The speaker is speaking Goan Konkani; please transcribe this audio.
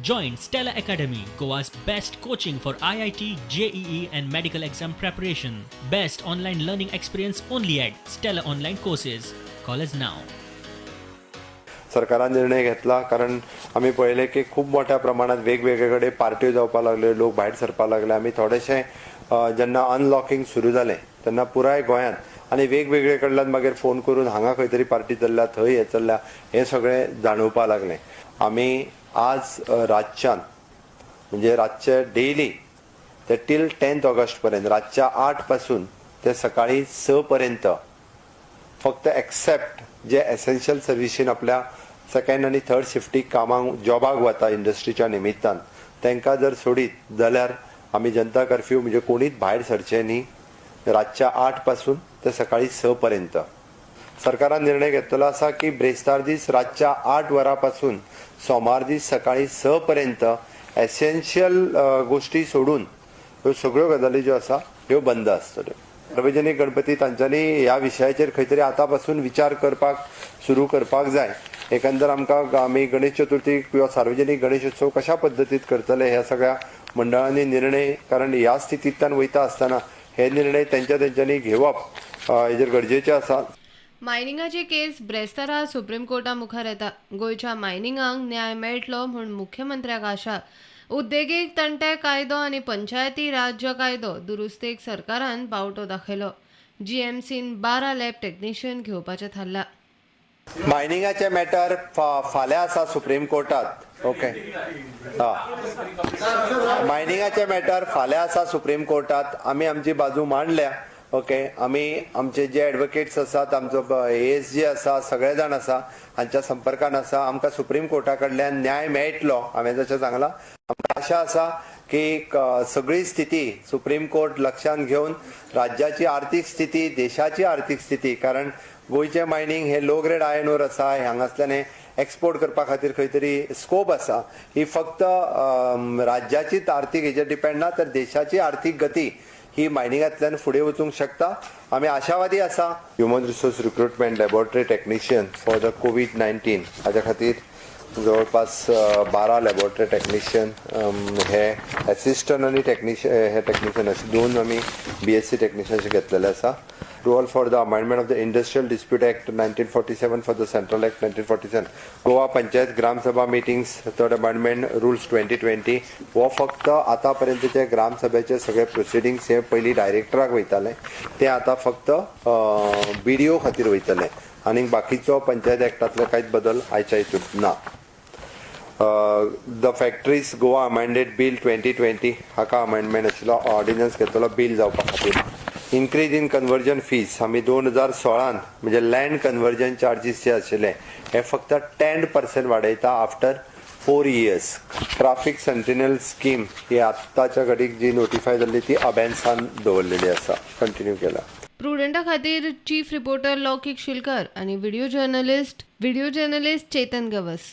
Join Stella Academy, Goa's best coaching for IIT, JEE, and medical exam preparation. Best online learning experience only at Stella Online Courses. Call us now. सरकारान निर्णय घेतला, कारण आमी पळयलें की खूब मोठ्या प्रमाणात वेगवेगळे कडेन पार्ट्यो जावपाक लागल्यो, लोक भायर सरपाक लागले. आमी थोडेशें जेन्ना अनलॉकींग सुरू जालें तेन्ना पुराय गोंयांत आनी वेगवेगळे कडल्यान मागीर फोन करून हांगा खंय तरी पार्टी चल्ल्या, थंय हें चल्ल्या, हें सगळें जाणवपाक लागलें. आमी आज रातच्यान, म्हणजे रातचे डेली ते टील 10 ऑगस्ट पर्यंत, रातच्या 8 पासून ते सकाळी 6 पर्यंत, फक्त एक्सेप्ट जे एसेन्शियल सर्विसीन आपल्या सेकंड आनी थर्ड शिफ्टीक कामाक, जॉबाक वता इंडस्ट्रीच्या निमित्तान, तांकां जर सोडीत जाल्यार आमी जनता कर्फ्यू, म्हणजे कोणीच भायर सरचे न्ही रातच्या 8 पासून ते सकाळी 6 पर्यंत. सरकारान निर्णय घेतलेलो आसा की ब्रेस्तार दीस रातच्या 8 वरां पासून सोमार दीस सकाळी 6 पर्यंत एसेन्शियल गोश्टी सोडून ह्यो सगळ्यो गजाली ज्यो आसा ह्यो बंद आसतल्यो. सार्वजनीक गणपती तांच्यांनी ह्या विशयाचेर खंय तरी आतां पासून विचार करपाक सुरू करपाक जाय. एकंदर आमकां आमी गणेश चतुर्थी किंवा सार्वजनीक गणेश उत्सव कशा पद्दतीत करतले ह्या सगळ्या मंडळांनी निर्णय, कारण ह्या स्थितींतल्यान वयता आसतना हे निर्णय तेंच्या तेंच्यांनी घेवप हेजेर गरजेचें आसा. मायनिंगाची केस ब्रेस्तारा सुप्रीम कोर्टा मुखार येता. गोंयच्या मायनिंगांक न्याय मेळटलो म्हूण मुख्यमंत्र्याक आशा. उद्देगीक तंटे कायदो आनी पंचायती राज्य कायदो दुरुस्तेक सरकारान बावटो दाखयलो. जीएमसीन 12 लॅब टॅक्निशियन घेवपाचें थारलां. मायनिंगाचे मॅटर फाल्यां आसा सुप्रीम कोर्टात. ओके, हा, मायनिंगाचे मॅटर फाल्यां आसा सुप्रीम कोर्टात. आमी आमची बाजू मांडल्या. ओके, आमी आमचे जे एडवोकेट्स आसात, आमचो एएसजी आसा, सगळे जाण आसा, हांच्या संपर्कान आसा. आमकां सुप्रीम कोर्टा कडल्यान न्याय मेळटलो हांवें जशें सांगलां. आमकां आशा आसा की सगळी स्थिती सुप्रीम कोर्ट लक्षांत घेवन राज्याची आर्थीक स्थिती, देशाची आर्थीक स्थिती, कारण गोंयचें मायनींग हे लो ग्रेड आयर्न ओर आसा, हांगासल्यान हे एक्सपोर्ट करपा खातीर खंय तरी स्कोप आसा. ही फक्त राज्याचीच आर्थीक हेजेर डिपेंड ना, तर देशाची आर्थीक गती ही मायनिंगांतल्यान फुडें वचूंक शकता. आमी आशावादी आसा. Human resource recruitment laboratory technician for the COVID-19 हाच्या खातीर जवळपास 12 लॅबोरेटरी टॅक्निशियन हे एसिस्टंट आनी टॅक्निशियन, हे टॅक्निशियन अशे दोन आमी बीएससी टॅक्निशियन अशे घेतलेले आसा. Approval for the amendment of the Industrial Dispute Act 1947 for the Central Act 1947. Goa Panchayat Gram Sabha meetings third amendment rules 2020. हो फक्त आतापर्यंतचे ग्रामसभेचे सगळे प्रोसिडिंग्स हे पयलीं डायरेक्टराक वयताले, ते आतां फक्त बीडीओ खातीर वयतले आनी बाकीचो पंचायत एक्टांतले कांयच बदल आयच्या हितून ना. The Factories Goa Amended Bill 2020 हाका अमेंडमेंट आशिल्लो, ऑर्डिनन्स घेतलेलो बील जावपा खातीर. इनक्रीज इन कन्वर्जन फीज, आमी 2016न म्हणजे लँड कन्वर्जन चार्जीस जे आशिल्ले हे फक्त 10% वाडयता after 4 years. Traffic sentinel scheme ही आत्ताच्या घडीक जी नोटिफाय जाल्ली ती अबेन्सान दवरलेली आसा, कंटिन्यू केला. प्रुडंटा खातीर चीफ रिपोर्टर लौकिक शिलकर आणि video journalist Chetan Gawas.